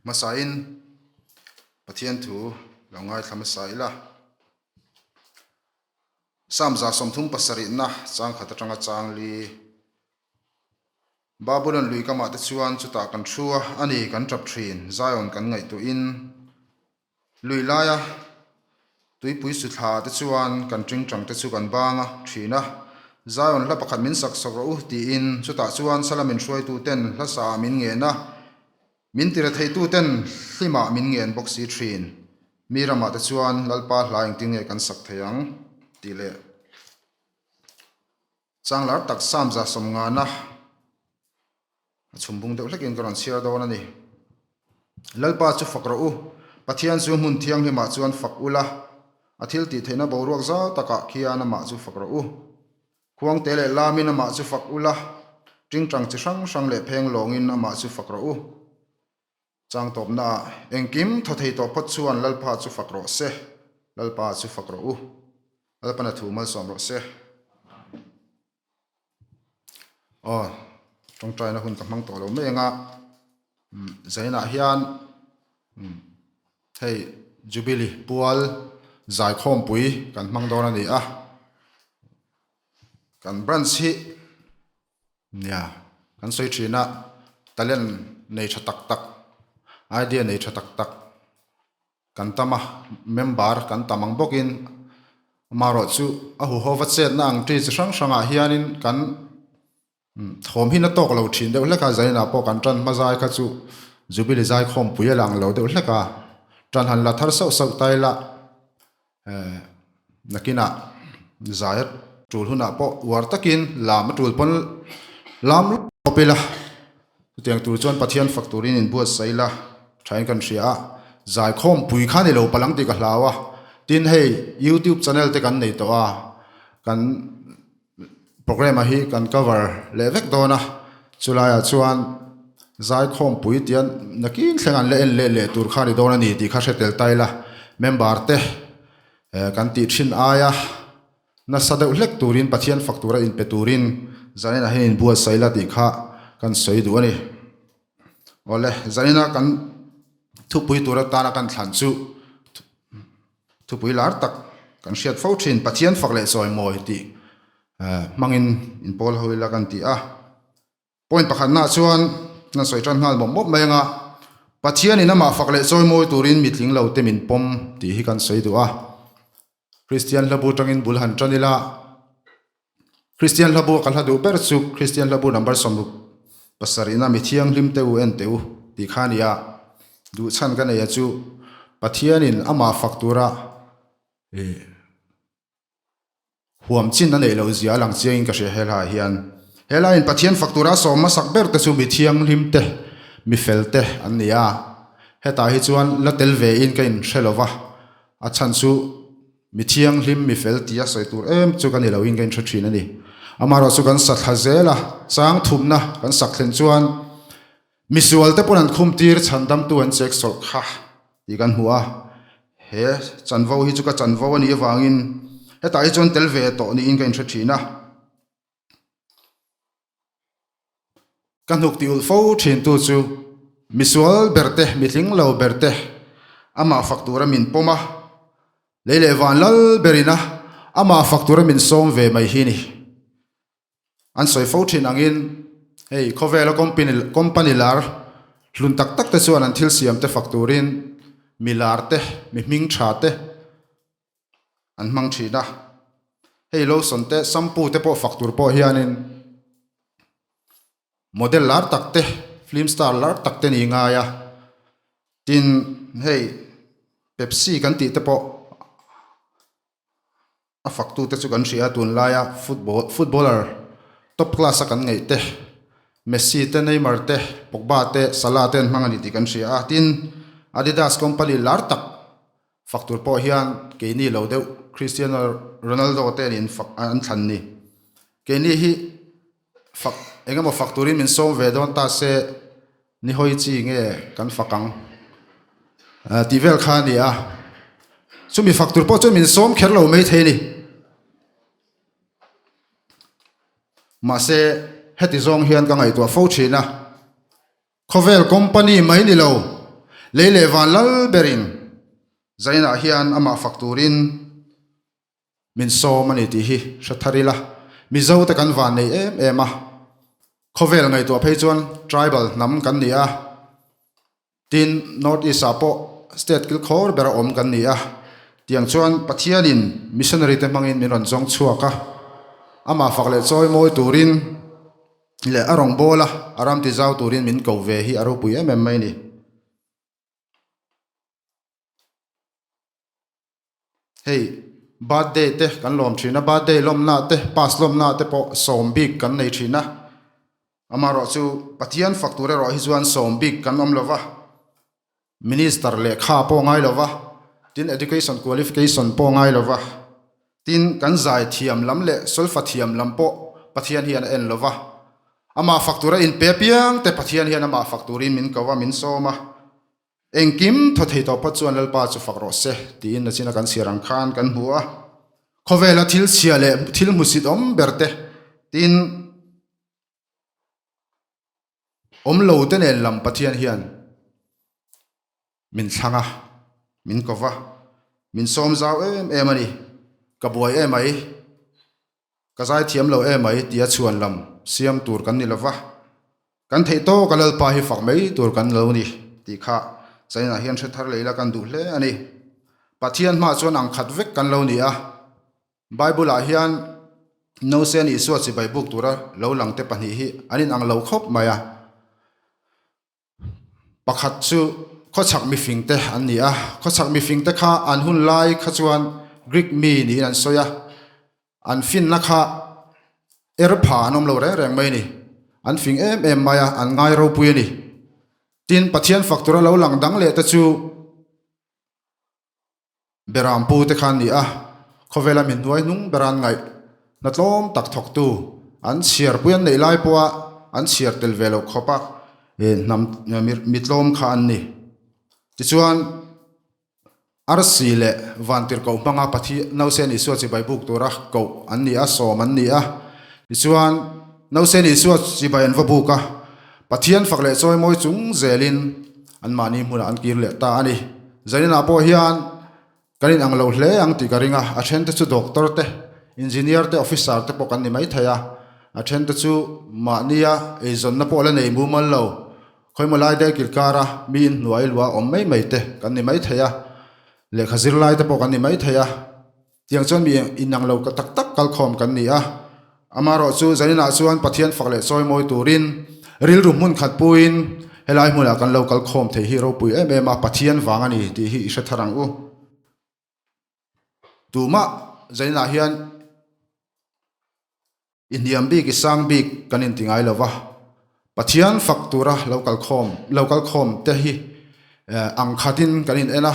Hmasain Pathian thu lo ngaithla hmasa ila. Psalm 37 na chang khat atanga chang li. Babulon lui kamah te chuan chutah kan thu a, a ni kan tap thin, Zion kan ngaihtuahin. Lui laia tuipui su thla te chuan kan tingtang te chu kan bang a thin a, Zion hla pakhat min sak sak rawh u tiin chutah chuan Salamin hruaitu ten hla sa ah min ngen a, min tira theitu ten hlim ah min ngen bawk si thin. Mi ramah te chuan Lalpa hla engtin nge kan sak thei ang tih leh changlar tak Psalm 150 A chhumbung deuh hlekin ka rawn chhiar dawn a ni. Lalpa chu fak rawh u, Pathian chu hmun thianghlimah chuan fak ula, a thil tih theihna boruak zau takah khian amah chu fak rawh u. Khuangte leh lamin amah chu fak ula, tingtang chi hrang hrang leh pheng lawngin amah chu fak rawh u. Chang tawpnaah engkim thaw thei tawh phawt chuan Lalpa chu fak rawh se, Lalpa chu fak rawh u. Lalpana thu malsawm rawh se. Aw, tawngtaina hun ka hmang tawh lo mai anga Zainah hian hei Jubilee pual zaikhawmpui kan hmang dawn a ni a, kan branch hi nia kan sawi thin a, talent nei tha tak tak, idea nei tha tak tak. Kan tam a, member kan tam ang bawkin amaherawh chu a huhova chetna ang chi chi hrang hrangah hianin kan thawm hi na tawk lo thin deuh hlek a, zainah pawh kan tan hma zai kha chu Jubilee zai khawmpui a lang lo deuh hlek a, tan han la thar sauh sauh ta ila nakinah zai a tul hunah pawh uar takin lam a tul pawn lam lawp ila. Chutiang tur chuan Pathian fak turin inbuatsaih ila thain kan hria a, zaikhawmpui kha ni lo palang tih ka hlau a, tin hei youtube channel te kan nei tawh a, kan programme ah hi kan cover leh vek dawn a, chulaiah chuan zaikhawmpui tian nakin thleng an la en leh leh tur kha ni dawn a ni tih kha hre tel ta ila, member te kan tih thin aia. Nasa deuh hlek turin Pathian fak tura inpe turin zaninah hian inbuatsaih la tih kha kan sawi duh a ni. Awle, zanina kan thupui tur atana kan thlan chu thupui lar tak kan hriat fo thin Pathian fak leh chawimawi tih hmangin inpawl ho ila kan ti a. Point pakhatnaah chuan kan sawi tan nghal mawp mawp mai anga Pathianin amah fak leh chawimawi turin mitling lo te min pawm tih hi kan sawi duh a. Kristian hlabu tangin bul han tan ila, Kristian hlabu a ka hla duh ber chu Kristian hlabu number 67 ina mi thianghlim te u en teh u tih kha a ni a. Duh chhan ka nei a chu Pathianin amah fak tura ih huam chin a neih loh zia a lang chiangin ka hria helaiah hian. Helaiin Pathian fak tura sawm hmasak ber te chu mi thianghlim te, mi fel te an ni a. Hetah hi chuan la tel ve in ka inhre lo va, A chhan chu mi thianghlim, mi fel tia sawi tur em chu ka ni loin ka inhre thin a ni. Amaherawh chu kan sa thla zel a, chang thumna kan sak thlen chuan misual te pawn an khum tir chhandamtu an chek sawlh kha tih kan hmu a. He chanvo hi chu ka chanvo a nih avangin hetah hi chuan tel ve tawh niin ka inhre thin a. Ka hnuk ti ulh fo thin tu chu misual ber te, mitling lo ber te amah fak tura min pawm a, lei leh van lal berin a amah fak tura min sawm ve mai hi ni. An sawi fo thin angin hei khawvela company company lar hlun tak tak te chuan an thil siam te fak turin mi lar te, mi hming tha te an hmang thin a. Hei lotion te shampoo te pawh fak tur pawh hianin model lar tak te film star lar tak te ni ngai a tin hei pepsi kan tih te pawh a fak tu te chu kan hria a tunlaia football footballer top class a kan ngaih te Messi te Neymar te Pogba te Salah te an hmang a ni tih kan hria a tin Adidas company lar tak Fak tur pawh hian keini lo deuh Cristiano Ronaldo te an infak an thlan ni. Keini hi fak eng emaw fak turin min sawm ve dawn ta se ni hawi chi nge kan fak ang tih vel kha a ni a. Chumi fak tur pawh chuan min sawm kher lo mai thei a ni. Mahse heti zawng hian ka ngaihtuah fo thin a. Khawvel company mai ni lo. Lei leh van lal berin Zainah hian amah fak turin min sawm a ni tih hi hre thar ila. Mizo te kan van nei em em a, khawvel ngaihtuah phei chuan tribal hnam kan ni a, tin North East ah pawh state kilkhawr bera awm kan ni a, tiang chuan Pathianin missionary te hmangin min rawn zawng chhuak a, amah fak leh chawi mawi turin leh a rawngbâwl a, a ram ti zau turin min ko ve hi a ropui em em mai a ni. Hei birthday te kan lawm thin a, birthday lawmna te pass lawmna te pawh sawm bik kan nei thin a, amaherawh chu Pathian fak tur erawh hi chuan sawm bik kan awm lova, minister lehkha pawh ngai lova, tin education qualification pawh ngai lova, tin kan zai thiam lam leh solfa thiam lam pawh Pathian hian a en lova, amah fak tura inpe apiang te Pathian hian amah fak turin min ko a, min sawm a. Engkim thaw thei tawh phawt chuan Lalpa chu fak rawh se tiin nachina kan chhiar ang khan kan hmu a. Khawvela thil chhia leh thil hmusit awm ber te tin awm lo te nen lam Pathian hian min thlang a, min ko va, min sawm zau em em a ni. Ka buai emai. Ka zaithiam lo emai tia chhuan lam siam tur kan ni lova, kan theih tawk a Lalpa hi fak mai tur kan lo ni tih kha China hian hre thar lei la kan duh hle a ni. Pathian hmaah chuan ang khat vek kan lo ni a, Bible ah hian Nosen Isua chibai buk tura lo lang te pahnih hi an inang lo khawp mai a. Pakhat chu khawchhak mifingte an ni a, khawchhak mifingte kha an hun lai kha chuan Greek mi niin an sawi a, an finna kha er pha an awm lo reng reng mai a ni, an fing em em mai a, an ngai ropui a ni. Tin, Pathian fak tura lo lang dang leh te chu Beram pu te kha an ni a, khawvela mi hnuai hnung ber an ngaih hna tlawm tak thawktu an chhiar pui an neih lai pawha an chhiar tel ve loh khawp a hnam mi tlawm kha an ni. Tichuan, arsi leh vantirhkoh hmanga Pathian Nausen Isua chibai buk tura koh an ni a, sawm an ni a. Tichuan, Nausen Isua chibai an va buk a, Pathian fak leh chawimawi chung zelin anmahni hmunah an kir leh ta a ni. Zaninah pawh hian kan inang lo hle ang tih ka ring a, a thente chu doctor te, engineer te, officer te pawh kan ni maithei a, a thente chu mahnia eizawnna pawh la nei mumal lo, khawimaw lai daih kilkara mi inhnuai luah awm mai mai te kan ni maithei a, lehkha zirlai te pawh kan ni maithei a. Tiang chuan mi inang lo tak tak kalkhawm kan ni a, amaherawh chu zaninah chuan Pathian fak leh chawimawi turin rilru hmun khat puiin helai hmunah kan lo kalkhawm thei hi ropui em em a, Pathian vang a ni tih hi i hre thar ang u. Tumah zaninah hian I hniam bik, i sang bik kan inti ngai lo va, Pathian fak tura lo kalkhawm, lo kalkhawm te hi ang khatin kan in en a,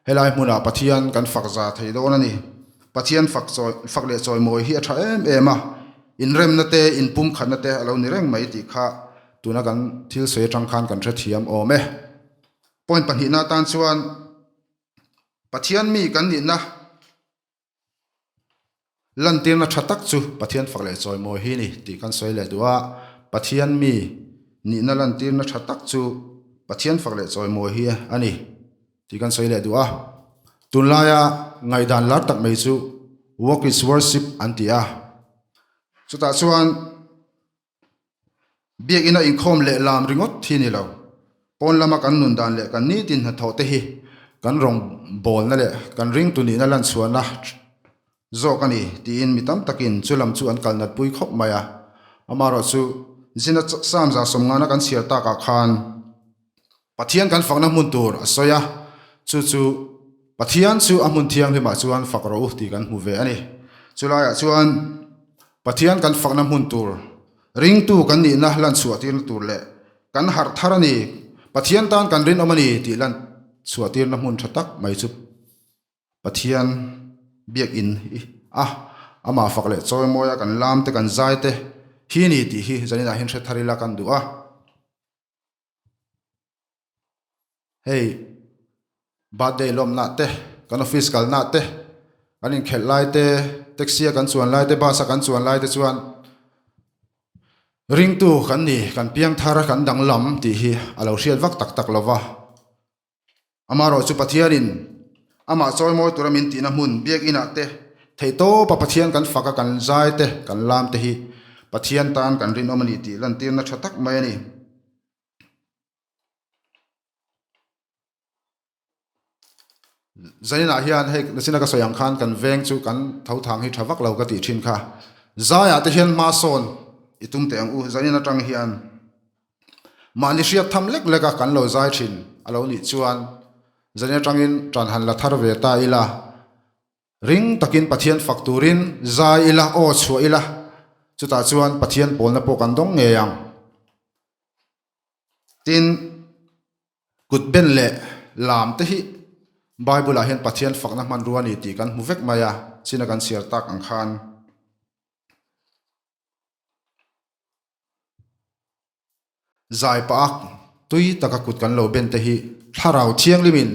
helai hmunah Pathian kan fak za thei dawn a ni. Pathian fak chawi, fak leh chawimawi hi a tha em em a, inremna te, inpumkhatna te a lo ni reng mai tih kha tuna kan thil sawi atang khan kan hrethiam awm e. Point pahnihna atan chuan Pathian mi kan nihna, Lantirna tha tak chu Pathian fak leh chawimawi hi ni tih kan sawi leh duh a, Pathian mi nihna lantirna tha tak chu Pathian fak leh chawimawi hi a ni tih kan sawi leh duh a. Tunlaia ngaihdan lar tak mai chu Work is worship an ti a, chutah chuan Biakina inkhawm leh lam ringawt hi ni lo. Pawn lama kan nun dan leh kan nitin hnathawh te hi kan rawngbawlna leh kan ringtu nihna lanchhuahna zawk a ni tiin mi tam takin chu lam chu an kal natpui khawp mai a. Amaherawhchu, Zina Samza sawmngana kan chhiar takah khan Pathian kan fakna hmun tur a sawi a, chu chu Pathian chu a hmun thianghlimah chuan fak rawh u tih kan hmu ve a ni. Chulaiah chuan Pathian kan fakna hmun tur, ringtu kan nihna lan chhuahtirna tur leh kan harh thar a ni, Pathian tan kan rinawm a ni tih lan chhuahtirna hmun tha tak mai chu Pathian biakinn hi a, amah fak leh chawimawi a kan lam te kan zai te hi ni tih hi zaninah hian hre thar ila kan duh a. Hei birthday lawmna te kan office kalna te kan inkhelh lai te taxi a kan chuan lai te bus a kan chuan lai te chuan ringtu kan ni kan piang thar kan danglam tih hi a lo hriat vak tak tak lo va. Amaherawhchu Pathianin amah chawimawi tura min tihna hmun biakinah te theihtawpa Pathian kan faka kan zai te kan lam te hi Pathian tan kan rinawm a ni tih lantirna tha tak mai a ni. Zaninah hian hei nachina ka sawi ang khan kan veng chu kan tho thang hi tha vak lo ka tih thin kha. Zaiah te hian hma sawn i tum teh ang u. Zanin atang hian mahni hriat tham lek lek a kan lo zai thin a lo nih chuan zanin atangin tan han la thar ve ta ila. Ring takin Pathian fak turin zai ila, aw chhuah ila, chutah chuan Pathian pawlna pawh kan dawng ngei ang. Tin, kut ben leh lam te hi Bible ah hian Pathian fakna hmanrua a ni tih kan hmu vek mai a, china kan chhiar tak ang khan. Zai pah a tui taka kut kan lo ben te hi Thlarau Thianghlimin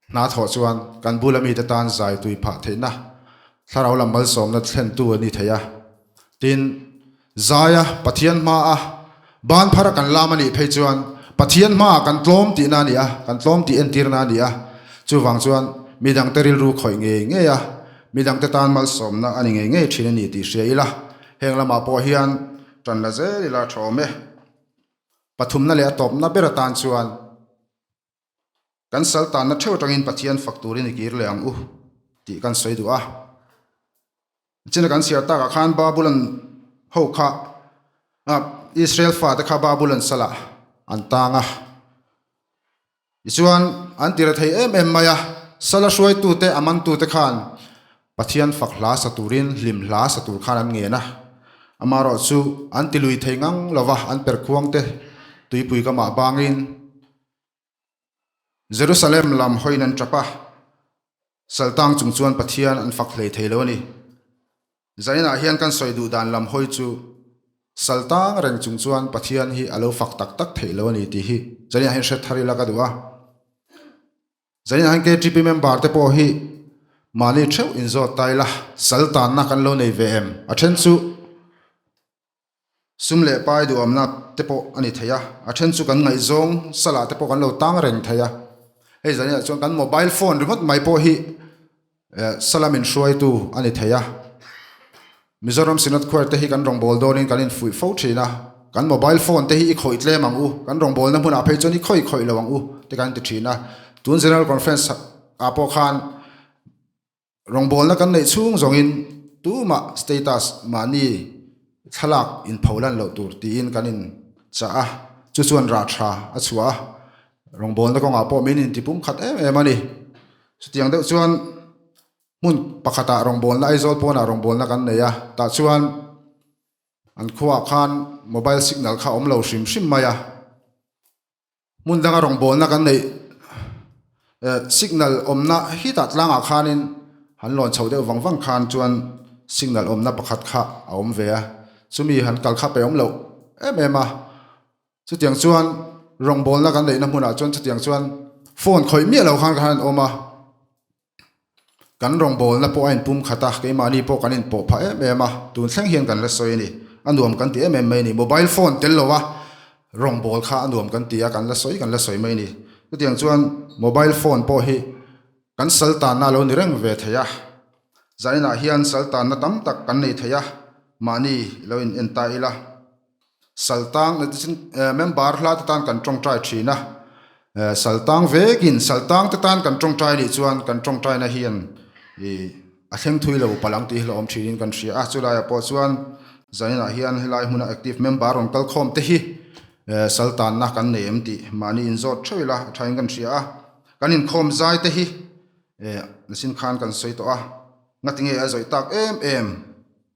hna thawh chuan kan bula mite tan zai tui phah theihna Thlarau lam malsawmna thlentu a ni thei a. Tin, zaia Pathian hmaa ban phara kan lam a nih phei chuan Pathian hmaah kan tlawm tihna a ni a, kan tlawm tih entirna a ni a. Chuvang chuan midangte rilru khawih ngei ngei a, midangte tan malsawmna a ni ngei ngei thin a ni tih hria ila, heng lamah pawh hian tan la zel ila tha awm e. Pathumna leh a tawpna ber atan chuan Kan sal tanna theuh atangin Pathian fak turin i kir leh ang u tih kan sawi duh a. China kan chhiar takah khan Babulon ho kha Israel fate kha Babulon salah an tang a. Tichuan an tira thei em em mai a, sala hruaitute a mantute khan Pathian fak hla sa turin hlim hla sa tur khan an ngen a. Amaherawhchu an tilui thei ngang lova an perkhuangte tuipui kamah bangin Jerusalem lam hawiin an tap a, Saltang chung chuan Pathian an fak hlei thei lo a ni. Zainah hian kan sawi duh dan lam hawi chu Saltang reng chung chuan Pathian hi a lo fak tak tak theih lo a ni tih hi zainah hian hre thar ila ka duh a. Zainah hian KTP member te pawh hi mahni theuh inzawt ta ila Saltanna kan lo nei ve em? A then chu Sum leh pai duhamna te pawh a ni thei a, a then chu kan ngaihzawng salah te pawh kan lo tang reng thei a. Hei zaniah chuan kan mobile phone ringawt mai pawh hi sala min hruaitu a ni thei a. Mizoram Synod Choir te hi kan rawngbâwl dawnin kan infuih fo thin a, kan mobile phone te hi i khawih tlem ang u, kan rawngbâwlna hmunah phei chuan i khawih khawih lo ang u te kan ti thin a. Tun General Conference ah pawh khan Rawngbawlna kan neih chhung zawngin tumah status mahni thlalak inpho lan loh tur tiin kan in chah a, chu chuan rah tha a chhuah a, rawngbawlna kawngah pawh min intipum khat em em a ni. Chutiang deuh chuan hmun pakhatah rawngbawlna Aizawl pawnah rawngbawlna kan nei a, tah chuan an khuaah khan mobile signal kha a awm lo hrim hrim mai a. Hmun danga rawngbawlna kan neih signal awmna hitah tlangah khanin han lawn chho deuh vang vang khan chuan signal awmna pakhat kha a awm ve a, chumi han kal kha pe awm loh em em a. Chutiang chuan rawngbawlna kan neihna hmunah chuan chutiang chuan phone khawih miah lo khan khan an awm a. Kan rawngbawlna pawh a inpum khat a, keimahni pawh kan inpawh phah em em a, tun thleng hian kan la sawi a ni. A nuam kan ti em em mai a ni. Mobile phone tel lo a rawngbâwl kha a nuam kan ti a, kan la sawi kan la sawi mai a ni. Chutiang chuan mobile phone pawh hi kan sal tanna a lo ni reng ve thei a, zaninah hian sal tanna tam tak kan nei thei a, mahni lo in en ta ila. Saltang member hla te tan kan tawngtai thin a, Saltang vekin Saltang te tan kan tawngtai nih chuan kan tawngtaina hian ih a thleng thui lo palh ang tih hi la awm thinin kan hria a, chulaiah pawh chuan zaninah hian helai hmuna active member rawn kal khawm te hi Saltanna kan nei em tih mahni inzawt theuh ila a thain kan hria a, kan inkhawm zai te hi nachin khan kan sawi tawh a, ngatinge a zawih tak em em.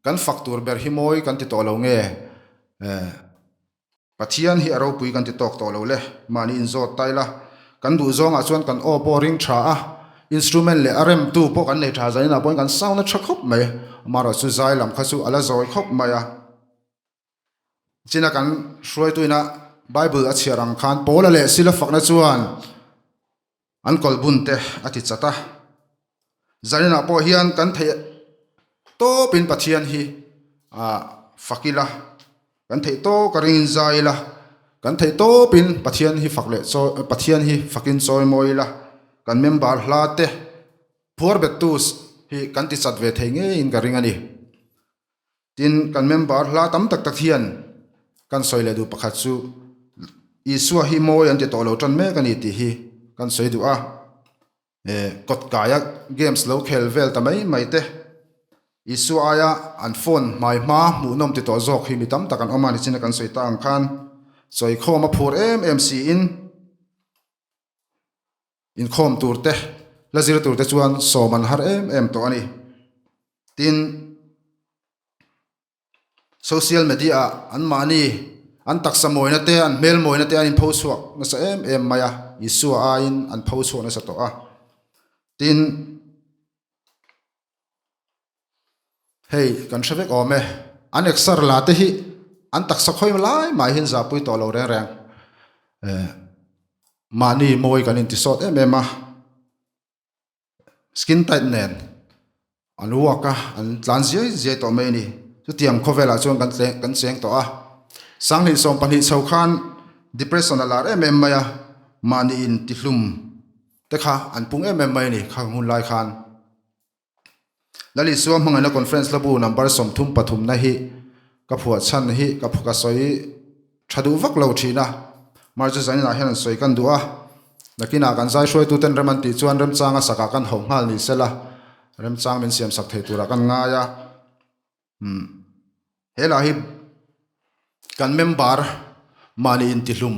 Kan fak tur ber hi mawi kan ti tawh lo nge? Pathian hi a ropui kan ti tawk tawh lo le, mahni inzawt ta ila. Kan duh zawngah chuan kan aw pawh ring tha a, instrument leh a remtu pawh kan nei tha zaninah pawhin kan sound a tha khawp mai. Amaherawh chu zai lam kha chu a la zawi khawp mai a. China kan hruaituina Bible a chhiar ang khan Paula leh Sila fakna chuan An kawlbun te a ti chat a. Zaninah pawh hian kan theih tawpin Pathian hi fak ila, kan theih tawk a ringin zai ila, kan theih tawpin Pathian hi fak leh chawi Pathian hi fakin chawi mawi ila. Kan member hla te phuar bettu hi kan ti chat ve thei ngeiin ka ring a ni. Tin, kan member hla tam tak tak hian kan sawi leh duh pakhat chu Isua hi mawi an ti tawh lo tan mek a ni tih hi kan sawi duh a. Kawt kaia games lo khel vel ta mai mai te, Isua aia an phone hmai hma hmuhnawm ti tawh zawk hi mi tam tak an awm a, nichina kan sawi ta ang khan sawikhawm a phur em em siin, Inkhawm tur te, hla zir tur te chuan sawm an har em em tawh a ni. Tin, social media ah anmahni an taksa mawina te, an hmel mawina te an inpho chhuak nasa em em mai a, Isua aiin an pho chhuak nasa tawh a. Tin, hei kan hre vek awm e, an exer la te hi an taksa khawi lai mah hian zahpui tawh lo reng reng. Eh, mahni mawi kan inti sawt em em a, skin tight nen an walk a, an tlan ziai ziai tawh mai a ni. Chutiang khawvelah chuan kan tleng kan cheng tawh a. Sanghnih 12 chho khan depression a lar em em mai a, mahni intihlum te kha an pung em em mai a ni kha hun lai khan. Lal Isua hmangaihna conference hlabu number 33 na hi ka phuah chhan hi ka ka sawi tha duh vak lo thin a, Mar chu zaninah hian an sawi kan duh a, nakinah kan zai hruaitu ten rem an tih chuan remchanga sakah kan hauh nghal ni sela remchang min siam sak thei turah kan ngai a. Umm he lah hi kan member mahni intihlum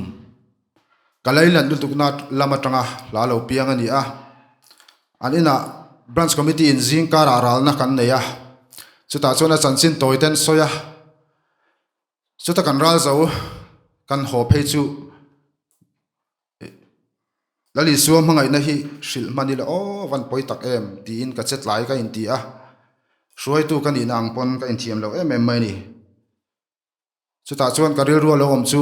ka lei lat lutuk na lam atanga hla lo piang a ni a, an inah branch committee in zing karah ralna kan nei a, chutah chuan a chanchin tawi ten sawi a, chuta kan ral zo kan haw phei chu. Lal Isua hmangaihna hi hrilh hman ila aw van pawi tak em tiin ka che tlai ka inti a, hruaitu ka nihna ang pawn ka inthiam lo em em mai a ni. Chutah chuan ka rilru a lo awm chu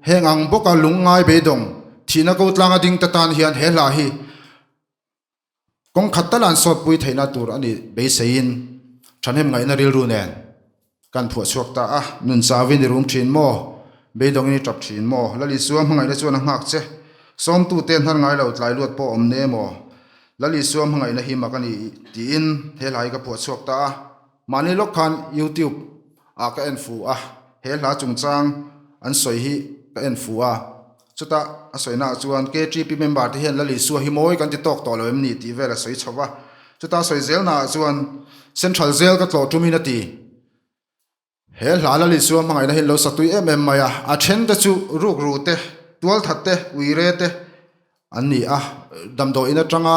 heng ang bawka lungngai beidawng thihna ko tlanga ding te tan hian he hla hi Kawng khat tal an sawtpui theihna tur a nih beiseiin thahnem ngaihna rilru nen kan phuah chhuak ta a. Nun chauhin i rum thin maw? Beidawngin i tap thin maw? Lal Isua hmangaihna chuan a nghak che. Sawmtute hnar ngai lo tlai luat pawh awm ne maw? Lal Isua hmangaihna hi mak a ni tiin he hla hi ka phuah chhuak ta a. Mahni lawk khan YouTube ah ka en fu a, he hla chungchang an sawi hi ka en fu a. Chutah a sawinaah chuan KTP member te hian Lal Isua hi mawi kan ti tawk tawh lo em ni tih vel a sawi chho va. Chutah a sawi zelnaah chuan Central Jail ka tlawh tumin a ti. He hla Lal Isua hmangaihna hi an lo satui em em mai a, a then te chu rukru te, tualthat te, uire te an ni a, damdawiin atanga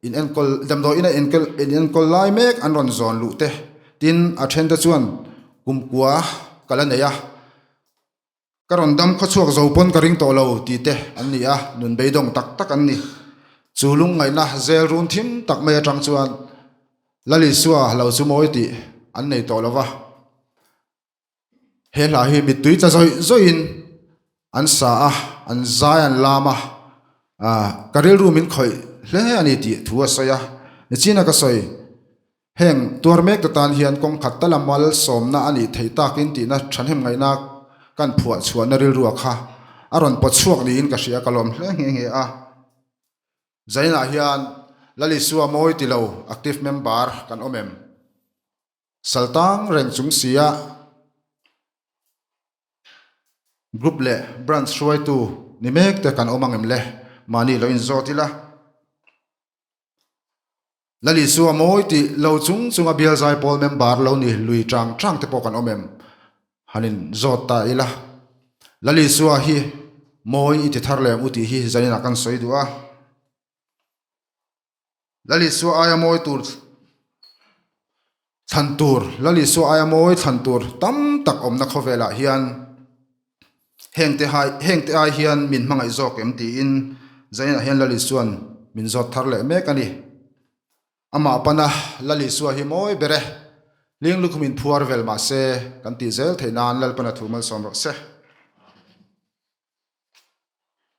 in enkawl damdawiin a enkawl in enkawl lai mek an rawn zawn luh te tin a then te chuan kumkua ka la nei a. Ka rawn dam khawchhuak zo pawn ka ring tawh lo tih te an ni a, nun beidawng tak tak an ni. Chu lungngaihna zel run thim tak mai atang chuan Lal Isua lo chu mawi tih an nei tawh lo va. He hla hi mittui tla zawih zawihin an sa a, an zai an lam a, ka rilru min khawih hle a ni tih thu a sawi a, nichina ka sawi. Heng tuar mek te tan hian kawng khat tala malsawmna a nih theih takin tihna thahnem ngaihna kan phuah chhuahna rilrua kha a rawn pawt chhuak niin ka hria ka lawm hle nghe nghe a. Zainah hian Lal Isua mawi ti lo active member kan awm em? Saltang reng chung sia group leh branch hruaitu ni mek te kan awm ang em le? Mahni lo inzawt ila. Lal Isua mawi tih lo chung chunga bial zaipawl member lo ni lui chang chang te pawh kan awm em? Han in zawt ta ila. Lal Isua hi mawi i ti thar leh ang u tih hi zaninah kan sawi duh a. Lal Isua aia mawi tur thlan tur, Lal Isua aia mawi thlan tur tam tak awmna khawvelah hian Hengte hai hengte ai hian min hmangaih zawk em tiin Zainah hian Lal Isua'n min zawt thar leh mek a ni. Amah pana Lal Isua hi mawi ber e, hling lukhum in phuar vel mahse kan tih zel theih nan Lalpana thu malsawm rawh se.